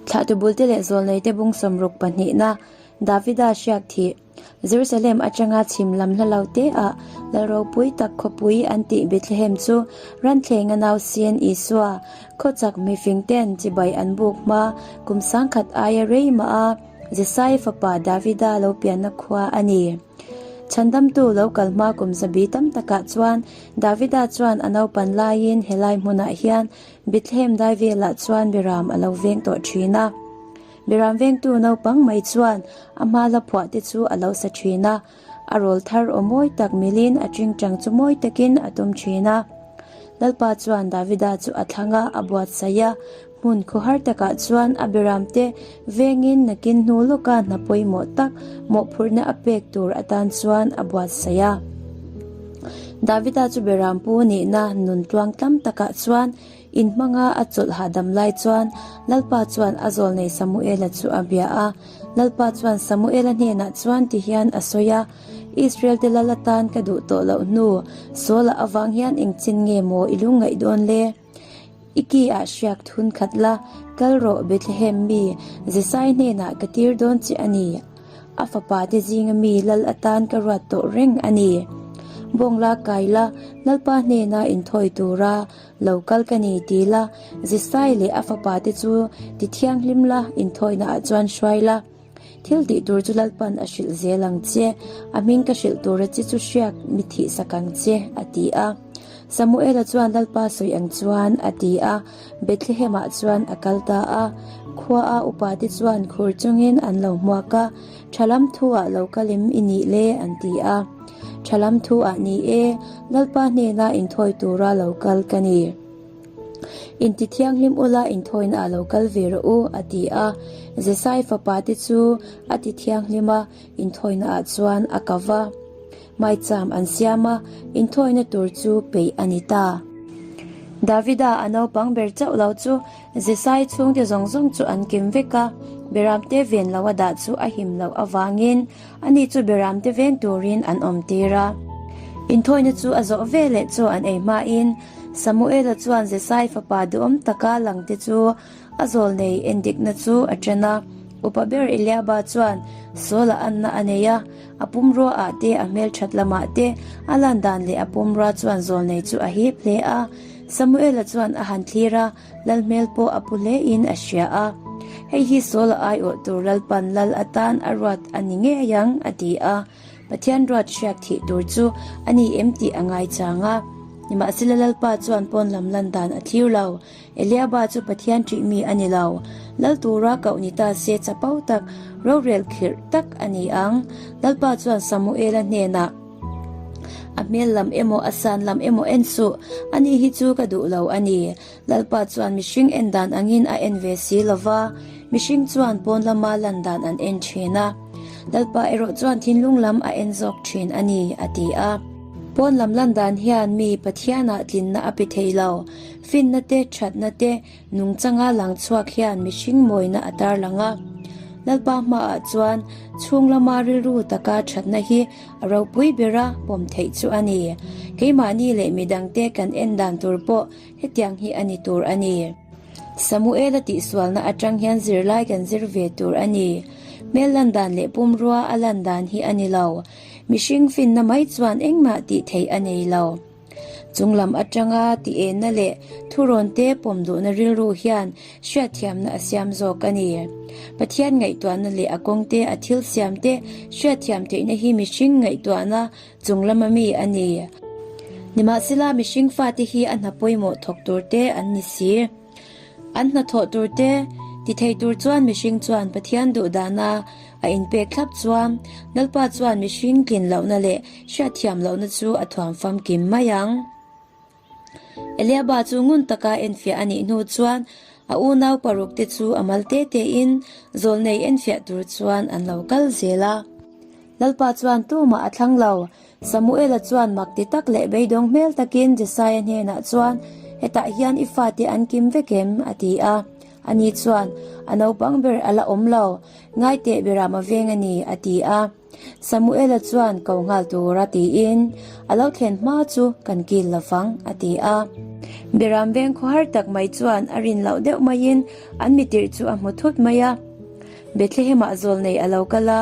Thlahtu bulte leh zawlneite bung 60 pahnihna Davida hriak thih Jerusalem atanga chhim lam hla lo te ah Lal ropui tak khawpui an tih Bethlehem chu Ranthlenga nausen Isua khawchak mifing ten chibai an buk hma kum sangkhat aia rei mah a Jesai fapa Davida lo pianna khua a ni. Chhandamtu lo kal hma kum zabi tam takah chuan Davida chuan a naupan laiin helai hmunah hian Bethlehem dai velah chuan Biram a lo veng tawh thin a. Biram vengtu naupang mai chuan a hma la phuah te chu a lo sa thin a, a rawl thar aw mawi tak milin a tingtang chu mawi takin a tum thin a. Lalpa chuan Davida chu a thlang a, a buatsaih a, hmun khawhar takah chuan a Biram te vengin nakin hnu lawka hna pawimawh tak mawhphurhna a pek tur atan chuan a buatsaih a. Davida chu Biram pu nihna nun tluang tlam takah chuan In hmanga a chawlh hahdam lai chuan Lalpa chuan a zawlnei Samuela chu a bia a. Lalpa chuan Samuela hnenah chuan ti hian a sawi a, Israel te lal atan ka duh tawh loh hnu, Saula avang hian engchin nge maw i lungngaih dawn le? I ki ah hriak thun khat la, kal rawh Bethlehem mi Jesai hnenah ka tir dawn che a ni. A fapa te zinga mi lal atan ka ruat tawh reng a ni. Bawngla kai la, Lalpa hnena inthawi tura Lo kal ka ni ti la, Zisai leh a fapa te chu ti thianghlim la, inthawihna ah chuan hruai la. Thil tih tur chu Lalpan a hrilh zel ang che, a hming ka hrilh tura chi chu hriak mi thih sak ang che, a ti a. Samuela chuan Lalpa sawi ang chuan a ti a, Bethlehem ah chuan a kal ta a. Khua a upa te chuan khur chungin an lo hmuak a, Tha lam thu ah lo kalim i nih le, an ti a. Tha lam thu ah ni e, Lalpa hnena inthawi tura lo kal ka ni. Inti thianghlim ula inthawina ah lo kal ve rawh u, a ti a. Jesai fapa te chu a ti thianghlim a, inthawina ah chuan a ka va. Maicham an siam a, inthawina tur chu peih a ni ta. Davida a naupang ber chauh lo chu Jesai chhungte zawng zawng chu an kim vek a, Beramte ven lo a dah chu a him loh avangin Ani chu beramte veng turin an awm tir a. Inthawina chu a zawh ve leh chaw an ei hmain Samuela chuan Jesai fapa duhawm taka langte chu a zawlnei endikna chu a ṭan a. Upa ber Eliaba chuan Saula anna a nei a, a pumrua ah te a hmelṭhat lamah te a lan dan leh a pumrua chuan zawlnei chu a hip hle a. Samuela chuan a han thlir a, Lal hmel pawh a pu hlein a hria a, Hei hi Saula aiawh tur Lalpan lal atan a ruat a ni ngei ang, a ti a. Pathian ruat hriak thih tur chu a ni em tih a ngaichang a. Nimahsela Lalpa chuan pawn lam lan dan a thlir lo. Eliaba chu Pathian ṭih mi a ni lo. Lal tura koh ni ta se chapo tak, rorel khirh tak a ni ang. Lalpa chuan Samuela hnenah, A hmel lam emaw a san lam emaw en suh, ani hi chu ka duh lo a ni. Lalpa chuan mihring en dan angin a en ve si lo va, mihring chuan pawn lama lan dan an en thin a. Lalpa erawh chuan thinlung lam a en zawk thin a ni, a ti a. Pawn lam lan dan hian mi Pathianah tlinna a pe thei lo. Finna te, thatna te, Nungchanga lang chhuak hian mihring mawina a tarlang a, Lalpa hmaah chuan chhung lama rilru taka thatna hi a ropui bera pawm theih chu a ni. Keimahni leh midangte kan en dan tur pawh hetiang hi a ni tur a ni. Samuela tihsualna atang hian zirlai kan zir ve tur a ni. Hmel lan dan leh pumrua a lan dan hi a ni lo. Mihring finna mai chuan engmah tih theih a nei lo. Chunglam atanga tienna leh thurawnte pawm duhna rilru hian hriatthiamna a siam zawk a ni. Pathian ngaihtuahna leh a kawngte a thil siamte hriatthiam theihna hi mihring ngaihtuahna chunglama mi a ni. Nimahsela mihring fate hi a hna pawimawh thawk turte an ni si. An hnathawh turte ti thei tur chuan mihring chuan Pathian duhdana a inpek thlap chuan Lalpa chuan mihring tlin lohna leh hriatthiam lohna chu a thuam famkim mai ang. Eliaba chu ngun taka enfiah a nih hnu chuan a unau parukte chu a mal te tein zawlnei enfiah tur chuan an lo kal zel a. Lalpa chuan tumah a thlang lo. Samuela chuan mak ti tak leh beidawng hmel takin Jesaia hnenah chuan, Hetah hian i fate an kim vek em? a ti a. Ani chuan, A naupang ber a la awm lo. Ngaiteh berah ma veng a ni, a ti a. Samuela chuan ko nghal tura tiin, A lo thlen hma chu kan kil lo vang, a ti a. Beram veng khawhar tak mai chuan a rin loh deuh maiin an mitirh chu a hmu thut mai a. Bethlehemah zawlnei a lo kal a,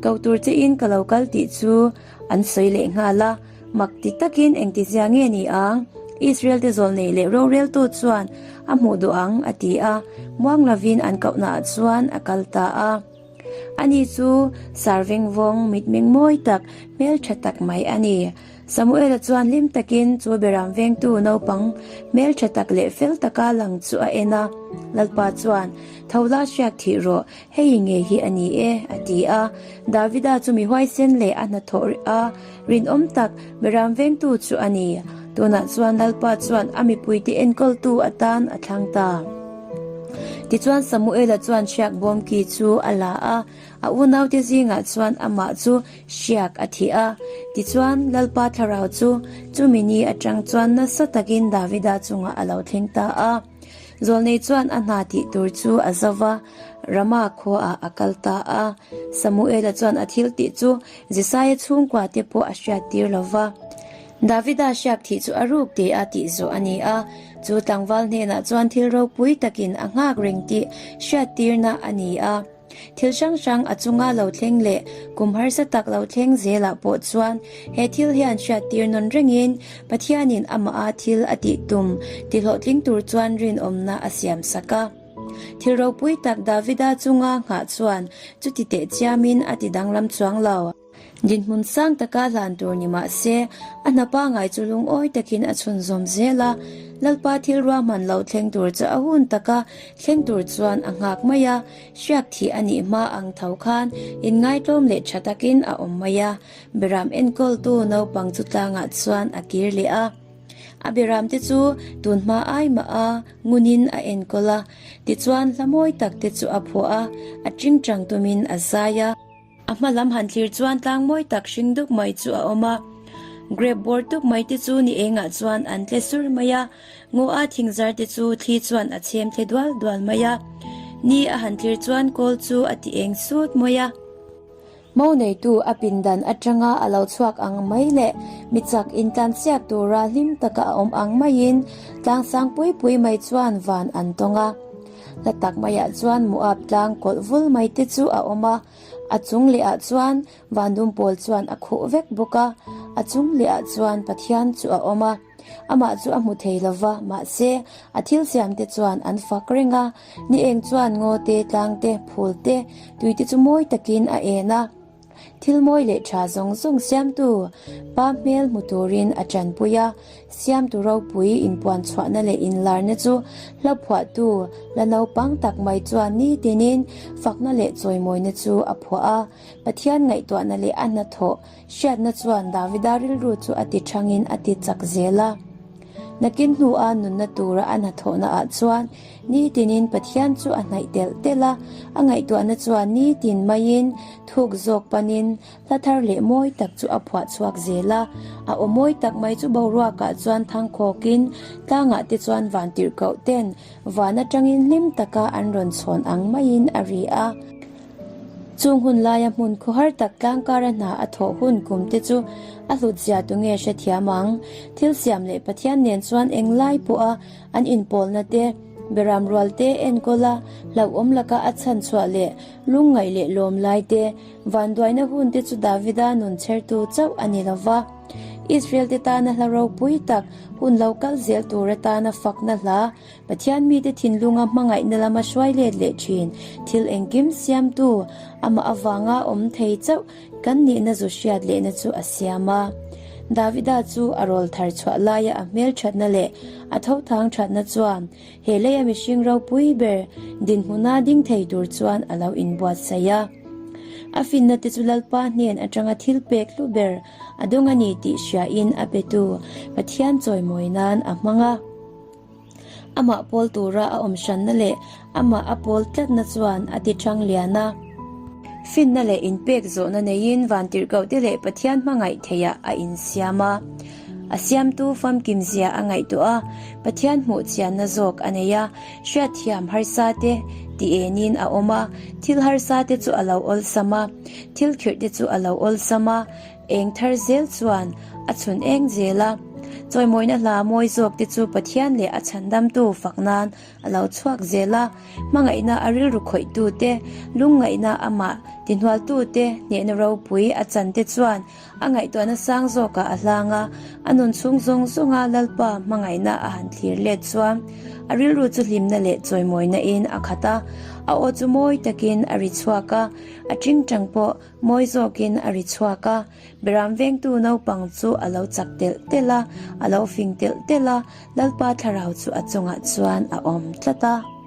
ko tur chein ka lo kal tih chu an sawi leh nghal a. Mak ti takin engtizia nge ni ang? Israel te zawlnei leh roreltu chuan a hmuh duh ang, a ti a. Muang lovin an kohnaah chuan a kal ta a. Ani chu sar vengvawng mitmeng mawi tak, hmeltha tak mai a ni. Samuela chuan hlim takin chu beram vengtu naupang hmeltha tak leh fel taka lang chu a en a. Lalpa chuan, Tho la hriak thih rawh, hei ngei hi a ni e, a ti a. Davida chu mi huaisen leh a hnathawh a rinawm tak beram vengtu chu a ni. Tunah chuan Lalpa chuan a mipuite enkawltu atan a thlang ta. Tichuan Samuela chuan hriak bawmki chu a la a, a unaute zingah chuan amah chu hriak a thih a. Tichuan Lalpa thlarau chu chumi ni atang chuan nasa takin Davida chungah a lo thleng ta a. Zawlnei chuan a hna tih tur chu a zo va, Rama khuaah a kal ta a. Samuela chuan a thil tih chu Jesaia chhungkua te pawh a hriattir lo va. Davida hriak thih chu a ruk teh a tih zawh a ni a, chu tlangval hnenah chuan thil ropui takin a nghak reng tih hriattirna a ni a. Thil hrang hrang a chunga lo thleng leh kum harsa tak lo thleng zelah pawh chuan he thil hian hriattir nawn rengin Pathianin amaha thil a tih tum tihlawhtling tur chuan rinawmna a siam sak a. Thil ropui tak Davida chunga nghah chuan chuti teh chiamin a ti danglam chuang lo. Dinhmun sang taka hlan tur ni mah se, a hna pangai chu lungawi takin a chhunzawm zel a. Lalpa thil ruahman lo thleng tur chu a hun taka thleng tur chuan a nghak mai a, hriak thih a nih hma ang tho khan inngaitlawm leh tha takin a awm mai a. Beram enkawltu naupang chu tlangah chuan a kir leh a. A beramte chu tun hma ai mah a ngunin a enkawl a, tichuan hla mawi tak te chu a phuah a, a tingtang tumin a zai a. A hma lam han thlir chuan tlang mawi tak hring duk mai chu a awm a, grape bawr tuk mai te chu ni engah chuan an tle sur mai a, ngaw a thingzar te chu thli chuan a chhem tle dual dual mai a, ni a han thlir chuan kawl chu a ti eng sut mai a. Mo neitu a pindan atanga a lo chhuak ang mai leh mi chak intlansiak tura hlim taka a awm ang maiin tlang sang pui pui mai chuan van an tawng a. Hla tak maiah chuan Moab tlang kawlh vul mai te chu a awm a, a chung lehah chuan vandum pawl chuan a khuh vek bawk a, a chung lehah chuan Pathian chu a awm a, amah chu a hmu thei lo va, mahse a thil siam te chuan an fak reng a, ni eng chuan ngaw te, tlang te, phul te, tui te chu mawi takin a en a. Thil mawi leh tha zawng zawng siamtu pa hmel hmu turin a tanpui a, siamtu ropui inpuan chhuahna leh inlarna chu hla phuahtu la naupang tak mai chuan nitinin fakna leh chawimawina chu a phuah a. Pathian ngaihtuahna leh a hnathawh hriatna chuan Davida rilru chu a ti thangin a ti chak zel a. Nakin hnua nunna tura a hnathawhna ah chuan nitinin Pathian chu a hnaih telh telh a, a ngaihtuahna chuan nitin maiin thuk zawk panin hla thar leh mawi tak chu a phuah chhuak zel a. A aw mawi tak mai chu boruakah chuan thangkhawkin tlangah te chuan vantirhkoh ten van atangin hlim taka an rawn chhawn ang maiin a ri a. Chung hun laia hmun khawhar tak tlangkara hna a thawh hun kum te chu a hlut zia tu nge hrethiam ang? Thil siam leh Pathian nen chuan eng lai pawha an inpawlna te, beram rual te enkawl a, hlauhawm laka a chhan chhuah leh lungngaih leh lawm lai te, vanduaina hun te chu Davida nun chhertu chauh a ni lo va. Israel te tana hla ropui tak, hun lo kal zel tur atana fakna hla, Pathian mite thinlunga hmangaihna lama hruai let leh thin thil engkim siamtu amah avanga awm thei chauh kan nihna zu hriat lehna chu a siam a. Davida chu a rawl thar chhuah laia a hmel thatna leh a thothang thatna chuan he leia mihring ropui ber dinhmuna ding thei tur chuan a lo inbuatsaih a. A finna te chu Lalpa hnen atanga thil pek hlu ber a dawng a ni tih hriain a petu Pathian chawimawi nan a hmang a. Amah pawl tura a awm hranna leh amah a pawl tlatna chuan a ti ṭhang lian a. Finna leh inpek zawhna neiin vantirhkohte leh Pathian hmangaih theiah a insiam a. A siamtu famkim zia a ngaihtuah a, Pathian hmuh chianna zawk a nei a, hriatthiam harsa te ti enin a awm a, thil harsa te chu a lo awlsam a, thil khirh te chu a lo awlsam a, eng thar zel chuan a chhun eng zel a. Chawimawina hla mawi zawk te chu Pathian leh a chhandamtu fak nan a lo chhuak zel a, hmangaihna a rilru khawihtu te, lungngaihna amah tihnualtu te hnehna ropui a chan te chuan A ngaihtuahna sang zawkah a hlang a, a nun chhung zawng zawnga Lalpa hmangaihna a han thlir let chuan a rilru chu hlimna leh chawimawina in a khat a, a aw chu mawi takin a ri chhuak a, a tingtang pawh mawi zawkin a ri chhuak a. Beram vengtu naupang chu a lo chak telh telh a, a lo fing telh telh a, Lalpa thlarau chu a chungah chuan a awm tlat a.